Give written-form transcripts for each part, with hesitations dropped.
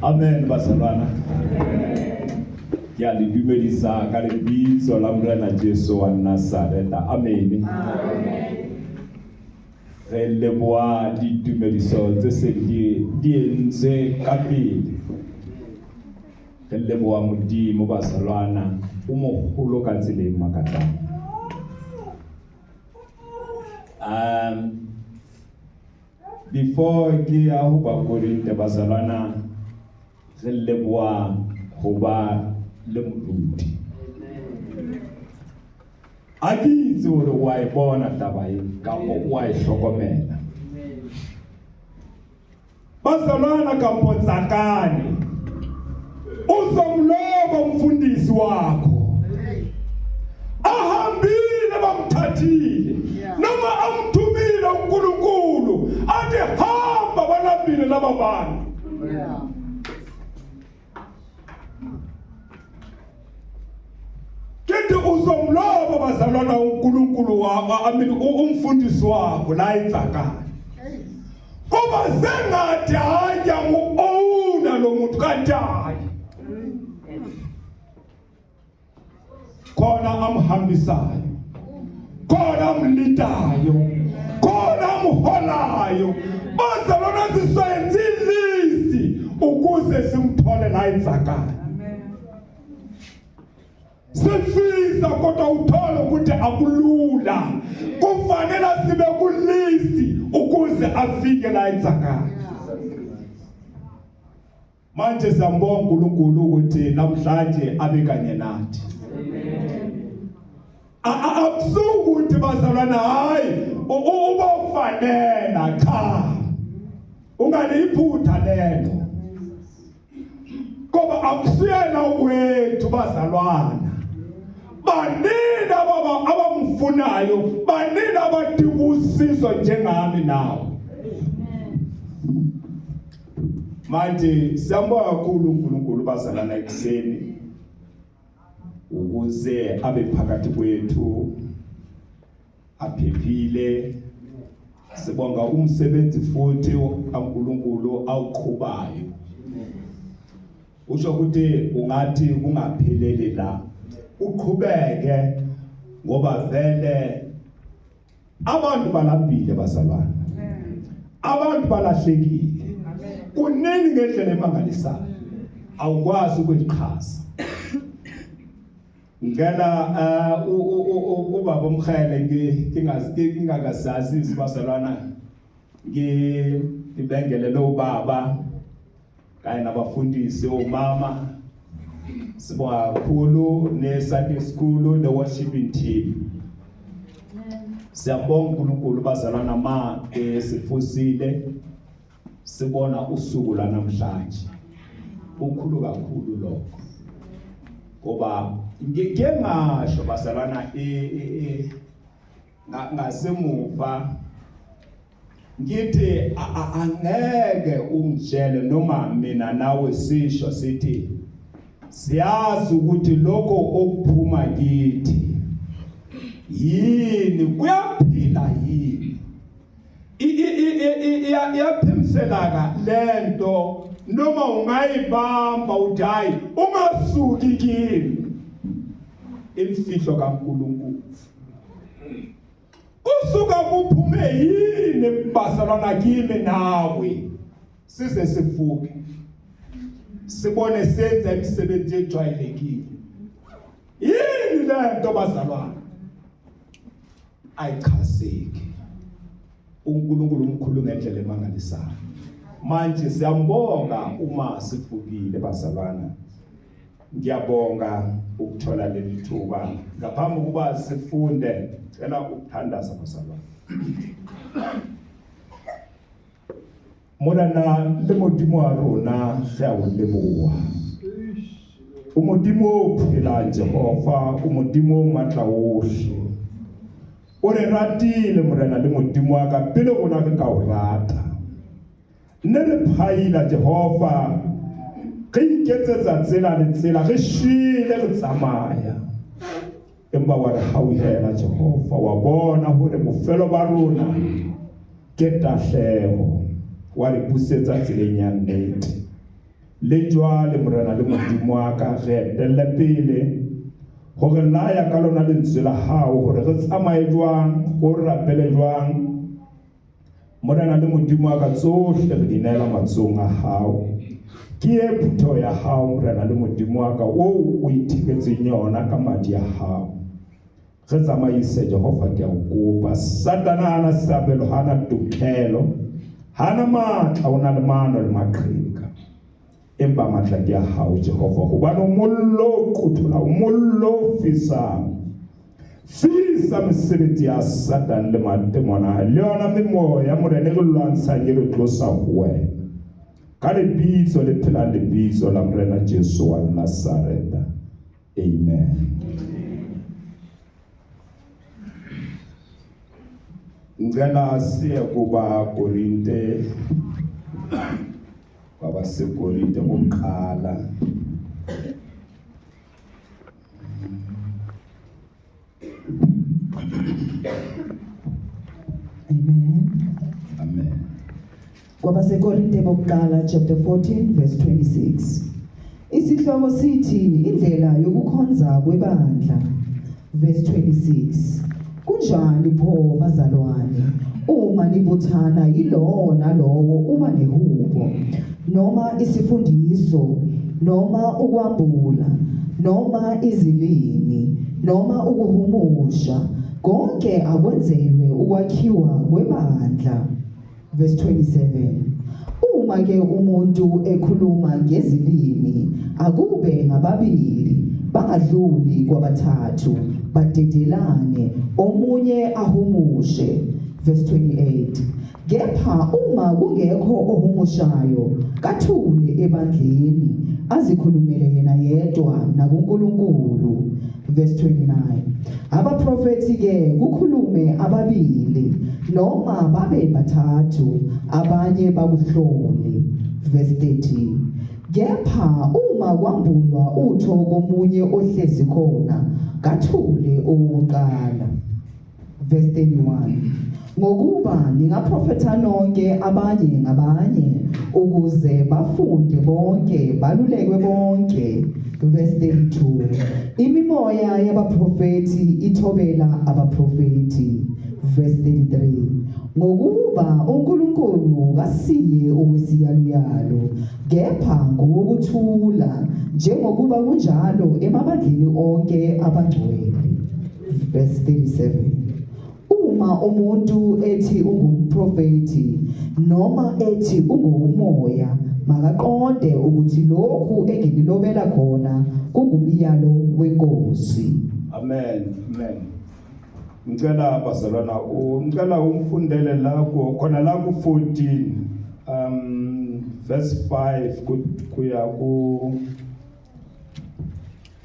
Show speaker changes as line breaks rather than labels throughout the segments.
Amen bazalwana. Ke a le dumedisa ka lebitso la Morena Jesu wa Nazareta. Amen. Amen. Re leboha ditumediso tse seng di di entswe ka pele. Re leboha Modimo bazalwana, o moholo ka tsela e makatsang. Before ke ya ho Bakorinte bazalwana re leboha ho ba le moruti. A ke itse hore wa e bona taba e kapa o a e hlokomela. Bazalwana kampo tsakane uzomloba umfundisi wakho ahambile bamthathile noma amthumile uNkulunkulu athi hamba balambile laba bantu. Kithi uzomloba bazalwana uNkulunkulu wakho I mean umfundisi wakho la itsakana. Kuba sengathi hayi ngiyamu-owna lo muntu kanti hayi. Khona amhambisayo. Khona amlidayo. Khona amholayo. Bazalwana sisenza ilist ukuze simthole la itsakana. Sifisa kodwa uthole ukuthi akulula. Kufanele sibe kulist ukuze afike la itsakana. Manje siyambonga uNkulunkulu ukuthi namhlanje abe kanye nathi. Akusukuthi bazalwana hayi uba ufanela cha. Ungaliphutha lelo. Ngoba akusiyena wethu bazalwana. Banini ababa abamfunayo, banini abadinga usizo njengami nawe. Manje siyambonga kakhulu uNkulunkulu bazalana ekuseni ukuze abe phakathi kwethu aphephile. Sibonga umsebenzi futhi kaNkulunkulu awuqhubayo. Usho ukuthi ungathi kungapheleli la, uqhubeke ngoba vele abantu balambile bazalwane, abantu balahlekile kuningi ngendlela emangalisayo, awukwazi ukuyichaza. Ngicela ubaba uMkhele ngingakazazi bazalwana, ngibengele ubaba kanye nabafundisi omama. Sibonga kakhulu ne-Sunday school ne-worshiping team. Siyabonga uNkulunkulu bazalwana ma sifusile sibona usuku lanamhlanje. Kukhulu kakhulu lokho. Ngoba ngike ngasho bazalwana ngasemuva ngithi angeke ungitshele noma mina nawe sisho sithi siyazi ukuthi lokho okuphuma kithi yini kuyaphila yini, iyaphimselaka lento noma ungayibamba uthi hayi ungasuki kimi, imfihlo kaNkulunkulu. Kusuka kuphume yini bazalwana kimi nawe size sifuke sibone senza imisebenzi ejwayelekile? Yini lento bazalwana? Ayichazeki. uNkulunkulu umkhulu ngendlela emangalisayo. Manje siyambonga uma sifukile bazalwana. Ngiyabonga ukuthola leli thuba. Ngaphambi kokuba sifunde, cela ukuthandaza bazalwane. Morena le Modimo wa rona re a o leboha. O Modimo o phelang Jehova, o Modimo o matla ohle. O re ratile Morena le Modimo wa ka pele rona re ka o rata. Nne re phaila Jehova, re iketsetsa tsela le tsela, re shwele re tsamaya. Empa wa re hauhela Jehova, wa bona hore bofelo ba rona ke tahleho, wa re busetsa tseleng ya nnete. Le jwale Morena le Modimo wa ka, re etelle pele ho re laya ka lona lentswe la hao hore re tsamaye jwang, ho rapele jwang. Morena le Modimo wa ka, tsohle re di neela matsohong a hao. Ke e phutheho ya hao, Morena le Modimo wa ka, oo o itheketseng yona ka madi a hao. Re tsamaise, Jehova, ke a o kopa. Satana hana seabelo, hana tokelo, hana matla, o na le mano le maqheka. Empa matla ke a hao, Jehova, hobane o mollo o qothola, o mollo o fisang. Fisa mesebetsi ya Satane le matemona le yona memoya, Morena, e re lwantshang e re tlosa ho wena. Ka lebitso le phelang lebitso la Morena Jesu wa Nazaretha. Amen. Ngicela siye kuba Korinte kwabaseKorinte bokuqala.
Amen.
Amen.
KwabaseKorinte bokuqala chapter 14 verse 26. Isihloko sithi indlela yokukhonza kwebandla. Verse 26. Kunjani pho bazalwane uma nibuthana yilowo nalowo uba nehubo noma isifundiso noma ukwambula noma izilimi noma ukuhumusha konke akwenzelwe ukwakhiwa kwebandla. Verse 27. Uma ke umuntu ekhuluma ngezilimi akube ngababili bangadluli kwabathathu badedelane omunye ahumushe. Verse 28. Kepha uma kungekho ohumushayo kathule ebandleni azikhulumele yena yedwa nakuNkulunkulu. Verse 29. Abaprofethi ke kukhulume ababili noma babe bathathu abanye bakuhlole. Verse 30. Kepha uma kwambulwa utho komunye ohlezi khona kathule owokuqala. Verse 31. Ngokuba ningaprofetha nonke abanye ngabanye ukuze bafunde bonke balulekwe bonke. Verse 32. Imimoya yabaprofethi ithobela abaprofethi. Verse 33. Ngokuba uNkulunkulu kasiye owesiyaluyalu kepha ngowokuthula njengokuba kunjalo emabandleni onke abangcwele. Verse 37. Uma umuntu ethi ungumprofethi noma ethi ungowomoya makaqonde ukuthi lokhu enginilobela khona kungumyalo wenkosi.
Amen. Amen. Ngicela bazalwana ngicela umfundele la ku khona la ku 14 verse 5 kuya ku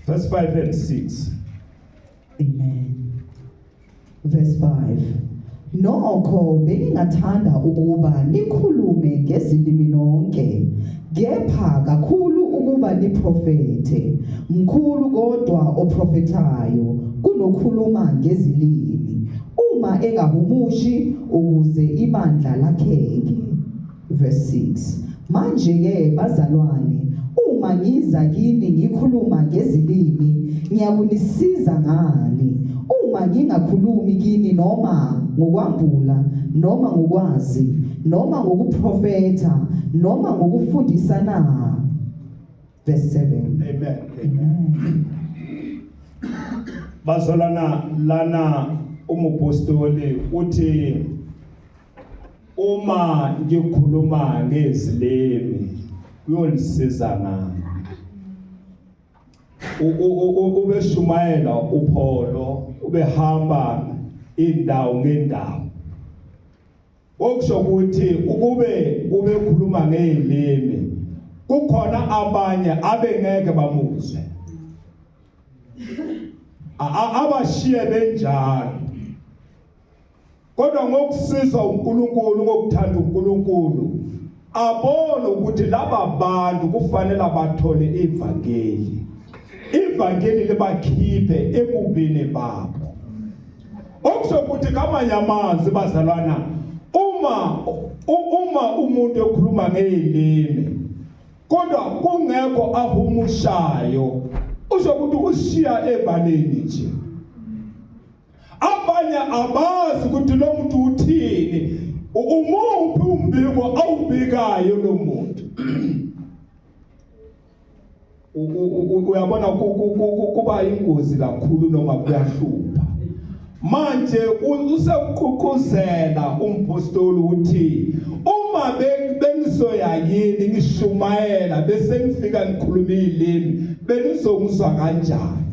verse 5 and 6.
Amen. Verse 5. Nokho bengingathanda ukuba nikhulume ngezilimi nonke, kepha kakhulu ukuba niprofethe. Mkhulu kodwa oprofethayo kunokhuluma ngezilimi, uma engahumushi ukuze ibandla lakheke. Verse 6. Manje ke bazalwane, uma ngiza kini ngikhuluma ngezilimi, ngiyakunisiza ngani? Uma ngingakhulumi kini noma ngokwambula, noma ngokwazi, noma ngokuprofetha, noma ngokufundisa na? Verse 7.
Amen. Amen. Bazalwana lana umupostoli uthi uma ngikhuluma ngezilimi kuyolisiza ngani? Ubeshumayela uPholo, ubehamba indawo ngendawo. Okusho ukuthi ukube ubekhuluma ngezilimi kukhona abanye abengeke bamuzwe. Abashiye benjalo. Kodwa ngokusizwa uNkulunkulu, ngokuthanda uNkulunkulu, abone ukuthi laba bantu kufanele bathole ivangeli. Ivangeli libakhiphe ebubini babo. Okusho ukuthi ngamanye amazwi bazalwana, uma umuntu ekhuluma ngezilimi. Kodwa kungekho ahumushayo, usho ukuthi ushiya ebaleni nje. Abanye abazi ukuthi lo muntu uthini, umuphi umbiko awubikayo lo muntu. Uyabona, kuba ingozi kakhulu noma kuyahlupha. Manje usekuqhuqhuzela umpostoli ukuthi uma bengizoya kini ngishumayela bese ngifika ngikhuluma izilimi, benizongizwa kanjani?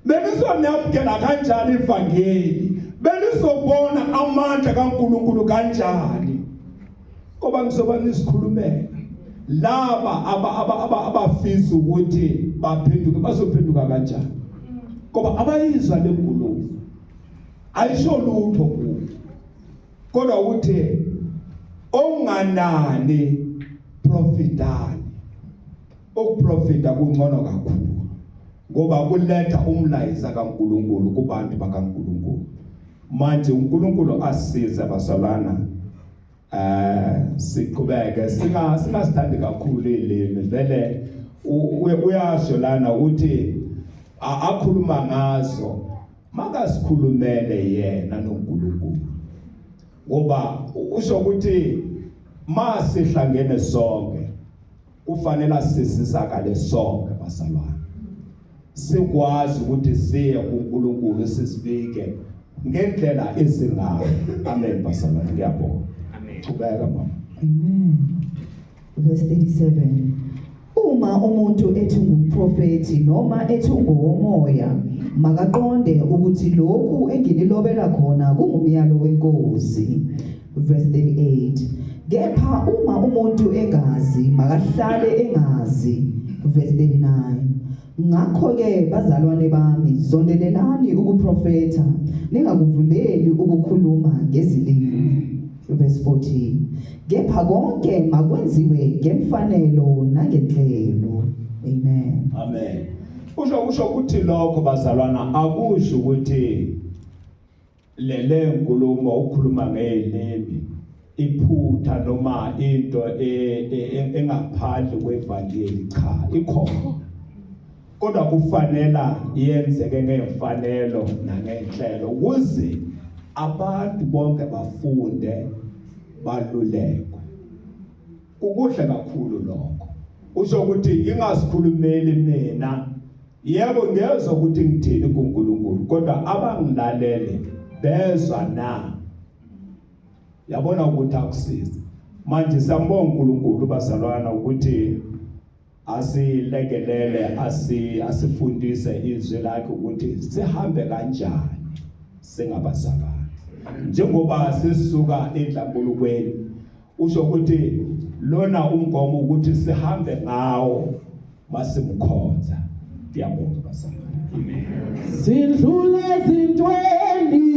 Benizonamukela kanjani ivangeli? Benizobona amandla kaNkulunkulu kanjani? Ngoba ngizoba nisikhulumela laba abafisa ukuthi baphenduke, bazophenduka kanjani? Ngoba abayizwa lenkulumo, ayisho lutho kubo, kodwa ukuthi onganani profitani. Ukuprofita kungcono kakhulu ngoba kuletha umlayiza kaNkulunkulu kubantu bakaNkulunkulu. Manje uNkulunkulu asize bazalwana, siqhubeke, singasithandi kakhulu ilimi. Vele uyasho lana uthi akhuluma ngazo makasikhulumele yena noNkulunkulu, ngoba usho ukuthi masihlangene sonke kufanele sisizakale sonke bazalwane, sikwazi ukuthi siye kuNkulunkulu sisibike ngendlela esingayo. Amen bazalwane, ngiyabonga.
Amen.
Chubeka mama.
Amen. Verse 37. Uma umuntu ethi ngumprofeti noma ethi ungowomoya, makaqonde ukuthi lokhu enginilobela khona kungumyalo wenkosi. Verse 38. Kepha uma umuntu engazi, makahlale engazi. Verse 39. Ngakho-ke bazalwane bami, zondelelani ukuprofetha, ningakuvimbeli ukukhuluma ngezilimi. Verse 40. Kepha konke makwenziwe ngemfanelo nangenhlelo. Amen.
Amen. Usho ukuthi lokho bazalwana akusho ukuthi lele nkulumo ukhuluma ngezilimi iphutha noma into engaphandle kwevangeli, cha, ikhona, kodwa kufanela yenzeke ngemfanelo nangenhlelo ukuze abantu bonke bafunde balulekwe. Kukuhle kakhulu lokho. Usho ukuthi ngingasikhulumeli mina, yebo ngiyezwa ukuthi ngithini kuNkulunkulu, kodwa abangilalele bezwa na? Yabona ukuthi akusizi. Manje siyambonga uNkulunkulu bazalwana ukuthi asilekelele, asifundise izwi lakhe ukuthi sihambe kanjani singabazalwane, njengoba sisuka enhlambulukweni. Usho ukuthi lona umgomo ukuthi sihambe ngawo masimkhonza. Ngiyabonga bazalwane.
Amen. Sindlule ezintweni.